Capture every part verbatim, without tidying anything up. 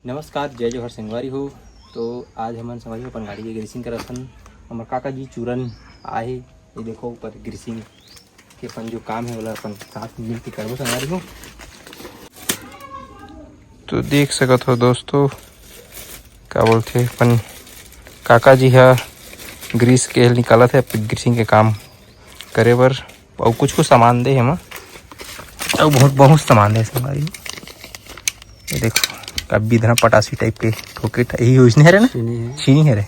नमस्कार, जय जोहार संगवारी हो। तो आज हमन संगवारी हो अपन गाड़ी के ग्रीसिंग करत हन। हमर काका जी चूरन आए हे, ये देखो ऊपर ग्रीसिंग के अपन जो काम हे ओला अपन साथ मिल के करबो संगवारी हो। तो देख सकत हो दोस्तों, का बोलथे अपन काका जी हा ग्रीस के निकालत हे ग्रीसिंग के काम करे बर। अउ कुछ कुछ सामान दे हे एमा, अउ बहुत बहुत सामान दे हे संगवारी। ये देखो, अब भी इतना पटासी टाइप के ठोके ठ-, यही यूज नहीं हरे ना? छीनी है। छीनी हरे।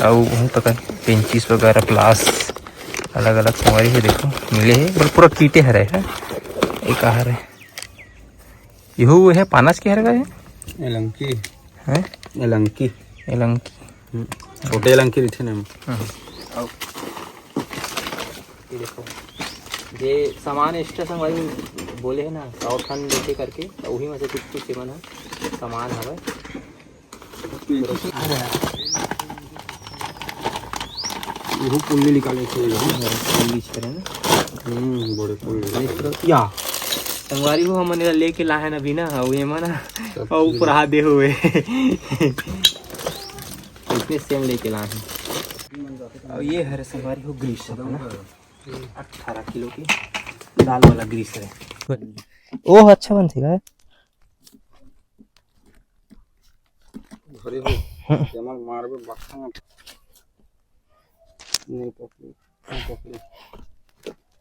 अउ बहुत तक पेंचिस वगैरह प्लास अलग अलग संगवारी हे, देखो मिले हे, बड़ पूरा कीटे हरे है। ये का हरे? यहू है पानस के हरे का ये? एलंकी। हैं? एलंकी। एलंकी। हम्म, छोटे एलंकी रहिथे ना। हाँ। अउ ये देखो, जे सामान एक्स्ट्रा संगवारी बोले हे ना, सौ ठन लेके करके, तो वही में से कुछ कुछ एमन ह सामान हवे। अरे यार। यहू पुल्ली निकाले थे, यहू। पुल्ली छरे ना। हम्म, बड़े पुल्ली। या। संगवारी हो, हमन एला लेके लाहे ना अभी ना, अउ एमा ना, सब अउ चीज ऊपर हाथ दे हुए। इतने सेम लेके लाहे। अउ ये हरे संगवारी हो ग्रीस है ना, अठारह किलो के लाल वाला ग्रीस है। ओह, अच्छा बनथे का? घरे हो, जमल मारबे बक्सा में। नहीं पकड़ी, नहीं पकड़ी।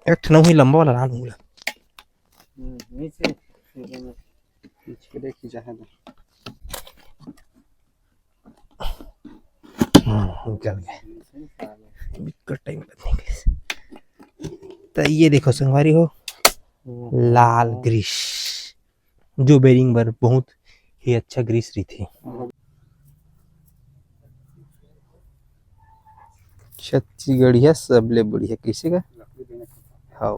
एक ठन ही लंबा वाला लाल मुंगला। हम्म, नीचे, नीचे में। खींच के देखी चाहे तो। हम्म, निकल गए। बिल्कुल टाइम पर निकले। तो ये देखो संगवारी हो, लाल ग्रीस, जो बेरिंग बर बहुत ही अच्छा ग्रीस रहिथे। छत्तीसगढ़िया सबले बढ़िया, कइसे का? हाँ।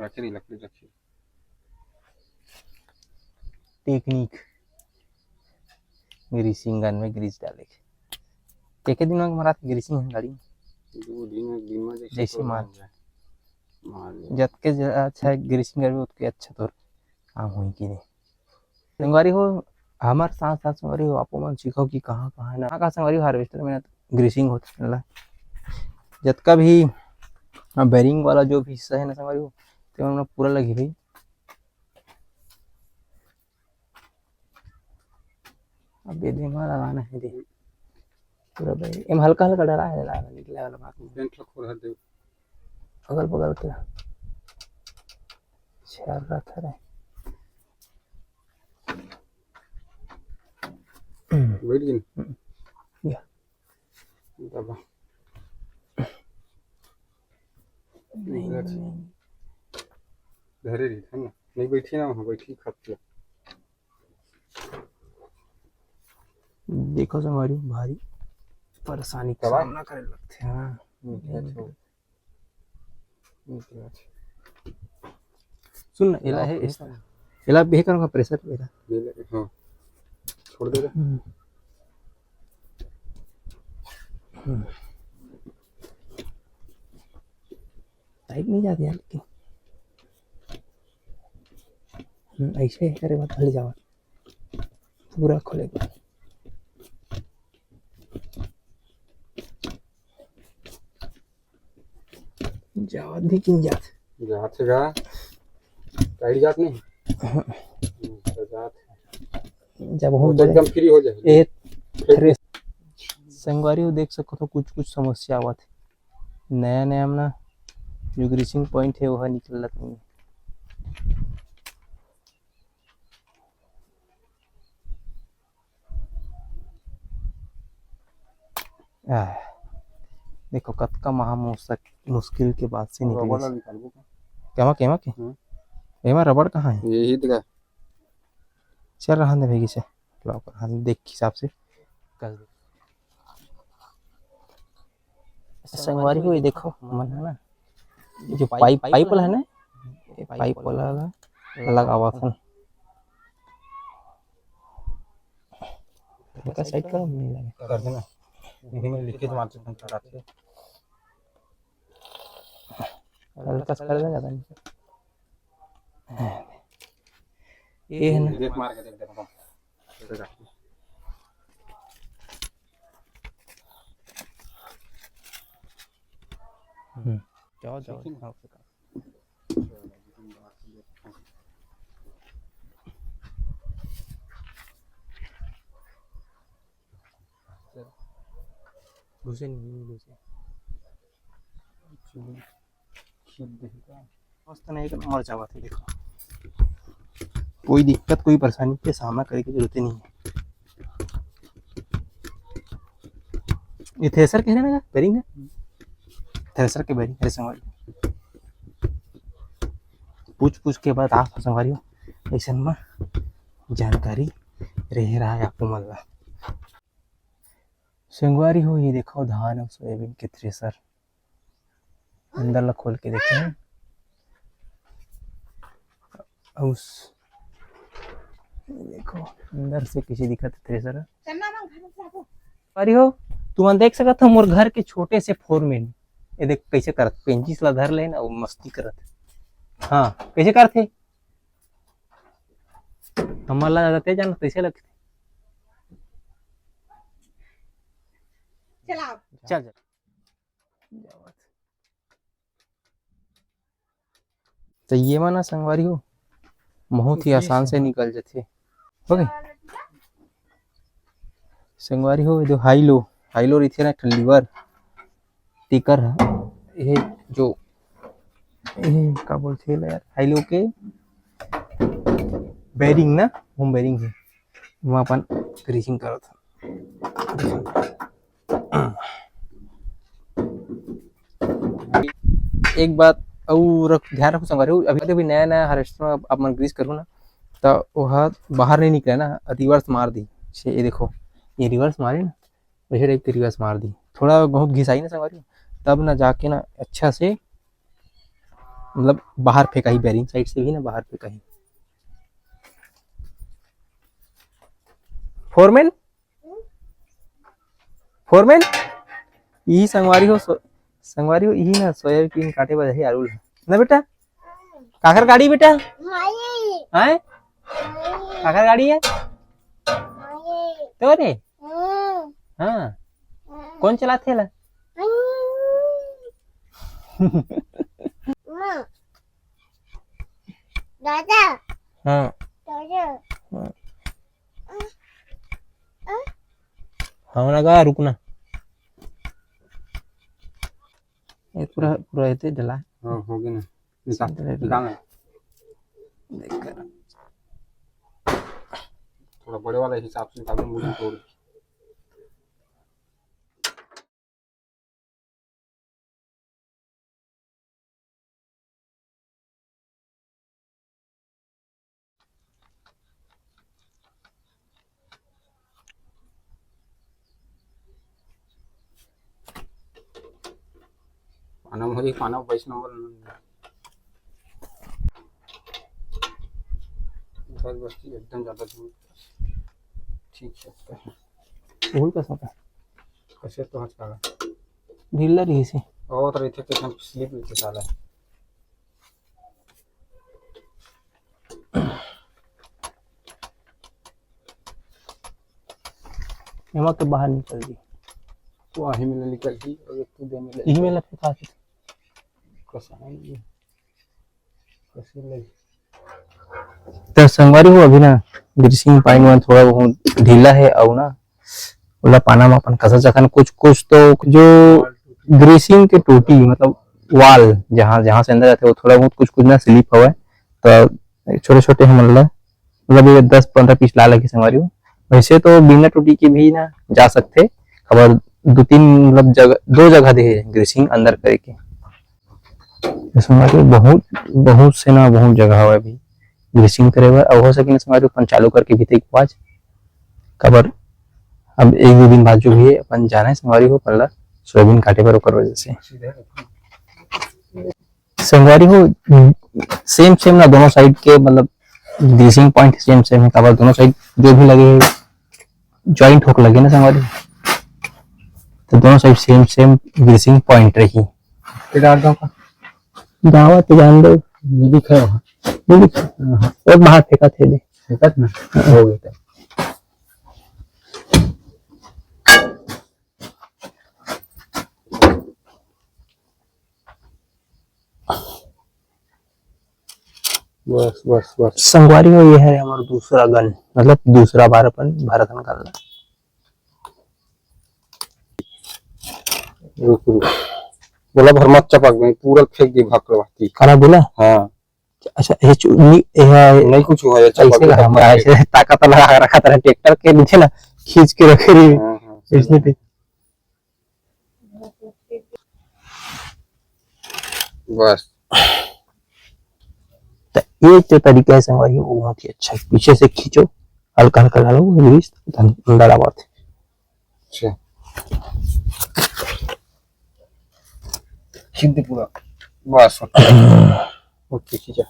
रखे नहीं, लकड़ी रखे। टेक्निक, ग्रीसिंग गन में ग्रीस डाले के। एके दिन में मरात ग्रीसिंग है गाड़ी में। दो दिन में, दिन में जैसे जैसे तो मार। मार ले। मार ले। जतके ज-, अच्छा ग्रीसिंग करबे, ओतके अच्छा तोर काम होई कि नहीं। संगवारी हो, हमर साथ साथ संगवारी हो, आपो मन सीखो कि कहाँ कहाँ है ना, कहाँ कहाँ संगवारी हो हार्वेस्टर में ना ग्रीसिंग होथे ना। जतका भी, हाँ, बेरिंग वाला जो भी हिस्सा है ना संगवारी हो, ते मन पूरा लगी भाई। अब ये दे मा लगाना है दे। पूरा भाई, एम हल्का हल्का डरा है, डरा है, निकले वाला बात नहीं। पेंट ला खोल हर दे। अगल बगल के। चार रहा था रे। बैठ गई। हम्म। या। दबा। नहीं, नहीं, नहीं। धरे रही, है ना? नहीं बैठी ना, वहाँ बैठी खाती है। देखो संगवारी, भारी परेशानी का दबा। सामना करे लगथे। हाँ। नहीं, नहीं, नहीं। सुन ना, एला हाँ, है, हाँ। एला बेहे करो का प्रेशर एला। ले ले, हाँ। छोड़ दे रे। हम्म। हम्म। टाइट नहीं जाती यार, लेकिन। हम्म, ऐसे करे बात भले जावा। पूरा खोले के बाद। जावत भी किन जात। जात हे गा। टाइट जात नहीं? हाँ। हम्म, तो जात हे। जब वो हम तो बोले, एकदम फ्री हो जाए। ए, फिर फ्रेश। संगवारी हो देख सकत हो, कुछ कुछ समस्या आवत हे। नया नया में ना जो ग्रीसिंग पॉइंट है, वो निकलत नहीं। आह, देखो कतका महा मुसक-, मुश्किल के बाद से निकले। रबड़ ला निकालबो का? केमा, केमा के? हम्म। एमा रबड़ कहाँ है? यही तो का। चल रहा दे भैया से। लॉक रहा दे, देख हिसाब से। कर दे। संगवारी हो, ये देखो, मन है ना, जो पाइप, पाइप वाला है ना, ये पाइप वाला लगा, लगावत हन। हल्का साइड करो, नहीं लगे। कर देना। यही में लिखे तो मारते हैं, कराते हैं। बस कर देगा, ये है ना। देख मार के देख, देख, देख। हम्म। जाओ, जाओ, ठीक है ना? जाओ, जाओ। घुसे नहीं, नहीं घुसे। मस्त नहीं, एक नंबर चावत है, देखो। कोई दिक्कत, कोई परेशानी के सामना करे के जरूरत नहीं है। ये थ्रेसर के हरे ना, बेरिंग है? थ्रेसर के बेरिंग, अरे संगवारी। पूछ पूछ के बात आप संगवारी हो, ऐसन में जानकारी रहे रहा है आपको मन ला। संगवारी हो, ये देखो धान और सोयाबीन के थ्रेसर, अंदर ला खोल के देखे हैं। अउ उस, ये देखो अंदर से कैसे दिखत है थ्रेसर। संगवारी हो, तुमन देख सकत हो मोर घर के छोटे से फोरमैन, ये देख कैसे करत, पेंचिस ला धर ले ना, वो मस्ती करत। हाँ, कैसे करत है? हमर ला ज्यादा तेज आना, कैसे लगते? चला। चल, चल। तो ये माना संगवारी हो, बहुत ही आसान से निकल जाथे। ओके संगवारी हो, ये दो हाई लो, हाई लो रहिथे ना, एक ठन लीवर, तेकर ह, ये जो, ये का बोलथे ला यार, हाई लो के बेरिंग ना, होम बेरिंग है, वहाँ अपन ग्रीसिंग करत हन। एक बात अउ रख, ध्यान रखो संगवारी हो, अभी, अभी नया नया हार्वेस्टर में आप मन ग्रीस करहू ना, त ओह बाहर नहीं निकले ना, रिवर्स मार दी। छे, ये देखो, ये रिवर्स मारे ना, वैसे टाइप के रिवर्स मार दी। थोड़ा बहुत घिसाई ना संगवारी हो, तब ना जाके ना अच्छा से, मतलब, बाहर फेंकाही, बेरिंग साइड से भी ना बाहर फेंकाही। फोरमैन, फोरमैन, यही संगवारी हो, सो-, संगवारी हो, यही ना सोयाबीन काटे बर हे आलू ला। ना बेटा, काकर गाड़ी बेटा? माई। हैं? माई। काकर गाड़ी है? माई। तो रे? हम्म। हाँ। हम्म। कौन चलाथे ला? हम्म। माँ। दादा। हाँ। दादा। हाँ। हाँ ना गा, रुकना। ये पूरा, पूरा एते डला। हाँ, हो गया ना। निकाल, निकाल ना। देख कर। थोड़ा बड़े वाला हिसाब से निकाल दो, मुझे तोड़। पाना म होही, पाना बाईस नंबर। घर बस्ती एकदम ज्यादा दूर। ठीक है। फूल का साथ है। कैसे तो हाथ काला। ढीला रही से। और रही थे, कितना स्लिप रही थे साला। एमा के बाहर निकल दी। तो आही में ले निकल दी और एक तो दे में ले। इही में लफे खा के। कसा है ये? कसी लगी? तो संगवारी हो, अभी ना ग्रीसिंग पॉइंट में थोड़ा बहुत ढीला है, और ना ओला पाना में अपन कसा सकन। कुछ कुछ तो जो ग्रीसिंग के टूटी, मतलब वॉल जहाँ, जहाँ से अंदर जाते, वो थोड़ा बहुत कुछ कुछ ना स्लिप हवय, तो छोटे छोटे हमन ला, मतलब ये दस पंद्रह पीस ला लगे संगवारी हो। वैसे तो बिना टूटी के भी ना जा सकथे, काबर दो तीन, मतलब जगह, दो जगह दे हे ग्रीसिंग अंदर करे के। तो संगवारी हो, बहुत, बहुत से ना, बहुत जगह हवय अभी ग्रीसिंग करे बर। अउ हो सके ना संगवारी हो, अपन चालू करके भी देख पाज, काबर अब एक दो दिन बाद जो भी हे, अपन जाना हे संगवारी हो, अपन ला सोयाबीन काटे बर, ओकर वजह से। संगवारी हो, सेम सेम ना दोनों साइड के, मतलब ग्रीसिंग पॉइंट सेम सेम हे, काबर दोनों साइड जो भी लगे हे, जॉइंट होके लगे ना संगवारी, तो दोनों साइड सेम सेम ग्रीसिंग पॉइंट रही। के डाल दो का? गाँव ते जान दो। नहीं दिखा वहाँ। नहीं दिखा? हाँ, हाँ। वो बाहर फेंका थे दे। फेंकत ना? हाँ। हो गया। बस, बस, बस। संगवारी हो, ये है हमारा दूसरा गन, मतलब दूसरा बार अपन भरत हन गन ला। रुक, रुक। बोला भर मत चपक में, पूरा फेंक दी भाग के बाती। खाना बोला? हाँ। अच्छा, ये चु-, नी-, ये है, नहीं कुछ हुआ, ये चपक ऐसे में का हम, चपक ऐसे ताकत लगा के रखा था, ट्रैक्टर के नीचे ना, खींच के रखे रही। हाँ, हाँ। इसने भी। बस। तो ये जो तरीका है संगवारी, वो बहुत ही अच्छा है। पीछे से खींचो, हल्का हल्का डालो, वो ग्रीस अंदर आवाज। अच्छा। खींच दे पूरा। बस, OK। OK, खींचा।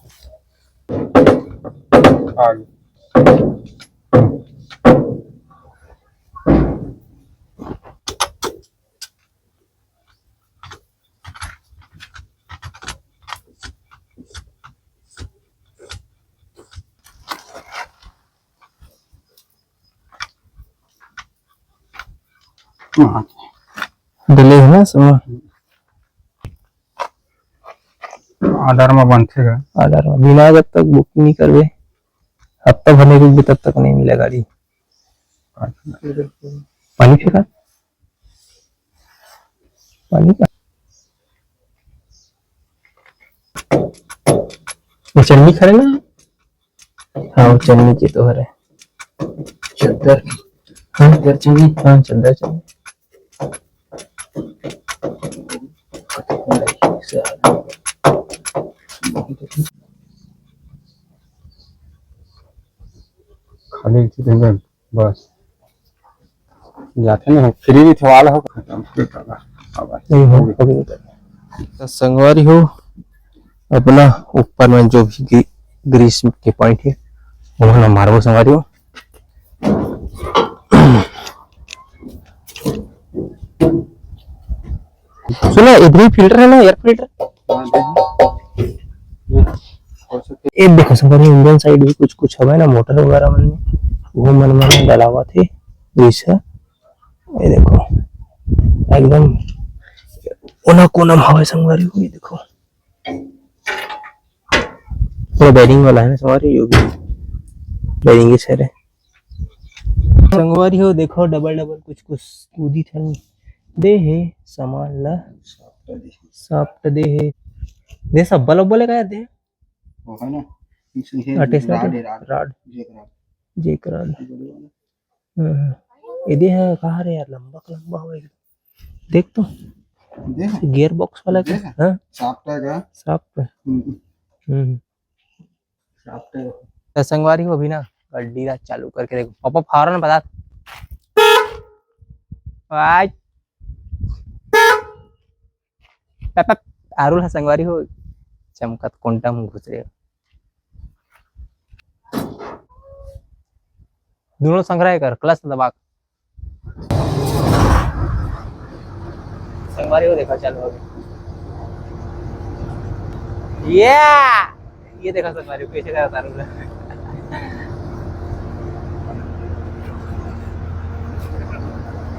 आ गया। हाँ। डले है ना सब? आधार में बनथे गा। आधार में बिना जब तक बुकिंग नहीं करबे, हफ्ता भर नहीं रुकबे, तब तक नहीं मिले गाड़ी। पानी फेंका, पानी का। वो चन्नी खा रहे ना? हाँ, वो चन्नी की तो हरे। चद्दर। हाँ? चद्दर चन्नी? हाँ, चद्दर चन्नी। खाली एक चीज है, बस। जाथे ना, फ्री भी थवाल हो, खत्म, फिर काला। अब नहीं हो, हो गया। तो संगवारी हो, अपना ऊपर में जो भी ग्री-, ग्रीस के पॉइंट है, वो ना मारबो संगवारी हो। सुना, इधर ही फिल्टर है ना, एयर फिल्टर। हाँ, देखो। ये देखो संगवारी, इंजन साइड भी कुछ कुछ हवे ना, मोटर वगैरह मन में, वो मन में डलावा थे। जैसा ये देखो, एकदम कोना कोना में हवे संगवारी हो, ये देखो। पूरा बेरिंग वाला है ना संगवारी, ये भी बेरिंग ही सारे। संगवारी हो, देखो, डबल डबल कुछ कुछ कूदी थन दे हे सामान ला, सॉफ्ट दे हे। दे सब बल्ब बोले का यार दे। वो है ना, इस, ये अटे से राड है, राड। राड। जेक राड। जेक राड। ये बड़े वाला। हम्म। ये दे है, कहाँ रे यार, लंबा का लंबा हो एकदम। देख तो। दे है। गियर बॉक्स वाला दे का? है। हाँ। सॉफ्ट है क्या? सॉफ्ट है। हम्म। हम्म। तो संगवारी हो, अभी ना गड्डी ला चालू करके देखो, पापा हॉर्न बजा। आज पापा, आरुल ह संगवारी हो, चमकत कोंटा में घुस रहे हो। दोनों संग रहे कर, क्लच दबा। संगवारी हो, देखा, चालू हो गया। ये, ये देखा संगवारी हो, कैसे करता है।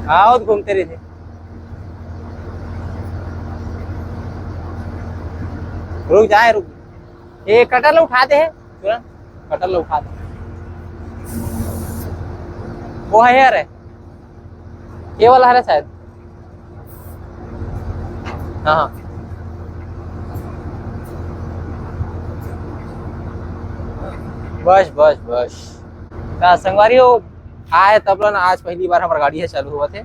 हाँ, वो तो घूमते रहते। रुक जाए, रुक। ये कटर ला उठा दे है, तुरंत कटर ला उठा दे। वो है यार, ये वाला है शायद। हाँ, हाँ। बस, बस, बस। का संगवारी हो, आए तब ला ना, आज पहली बार हमार गाड़ी है चालू हुआ थे।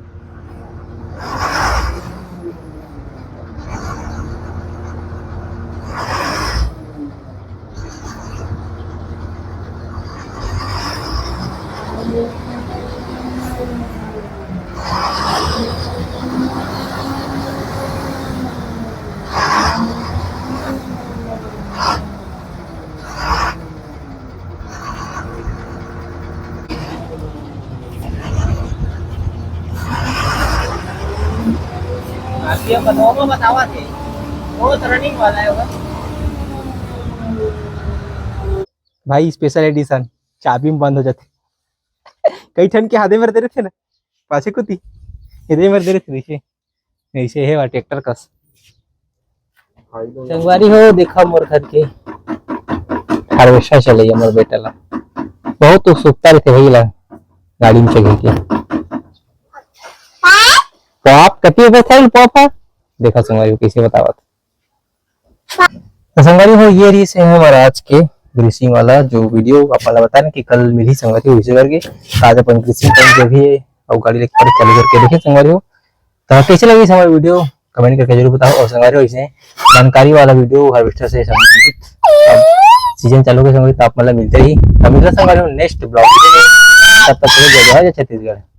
आप ये बताओ, मैं बतावा थे, वो तो रनिंग वाला है वो। भाई, स्पेशल एडिशन, चाबी में बंद हो जाथे। कई ठन के हाथे मेर दे रथे ना, पाछे कुती, एदे मेर दे रथे, देखिए, ऐसे हे वा ट्रैक्टर कस। संगवारी हो, देखा मोर घर के हार्वेस्टर चलइया मोर बेटा ला, बहुत उत्सुकता रहिथे भई ला गाड़ी में चघे के। पॉप कति रुपए थे पॉप ह? देखा संगवारी हो, कैसे बतावत। तो संगवारी हो, ये रहिस हे हमर आज के ग्रीसिंग वाला जो वीडियो आप मन ला बताएन कि कल मिलही संगवारी हो, इसे करके आज अपन ग्रीसिंग करन जो भी हे, अउ गाड़ी लेके चालू करके देखे संगवारी हो। तो कैसे लगिस हमर वीडियो, कमेंट करके जरूर बताओ। अउ संगवारी हो, ऐसे जानकारी वाला वीडियो हार्वेस्टर से संबंधित अब सीजन चालू के संगवारी, तो आप मन ला मिलते ही। तो मिलते संगवारी हो नेक्स्ट ब्लॉग वीडियो में। तब तक के लिए जय जोहार, जय छत्तीसगढ़।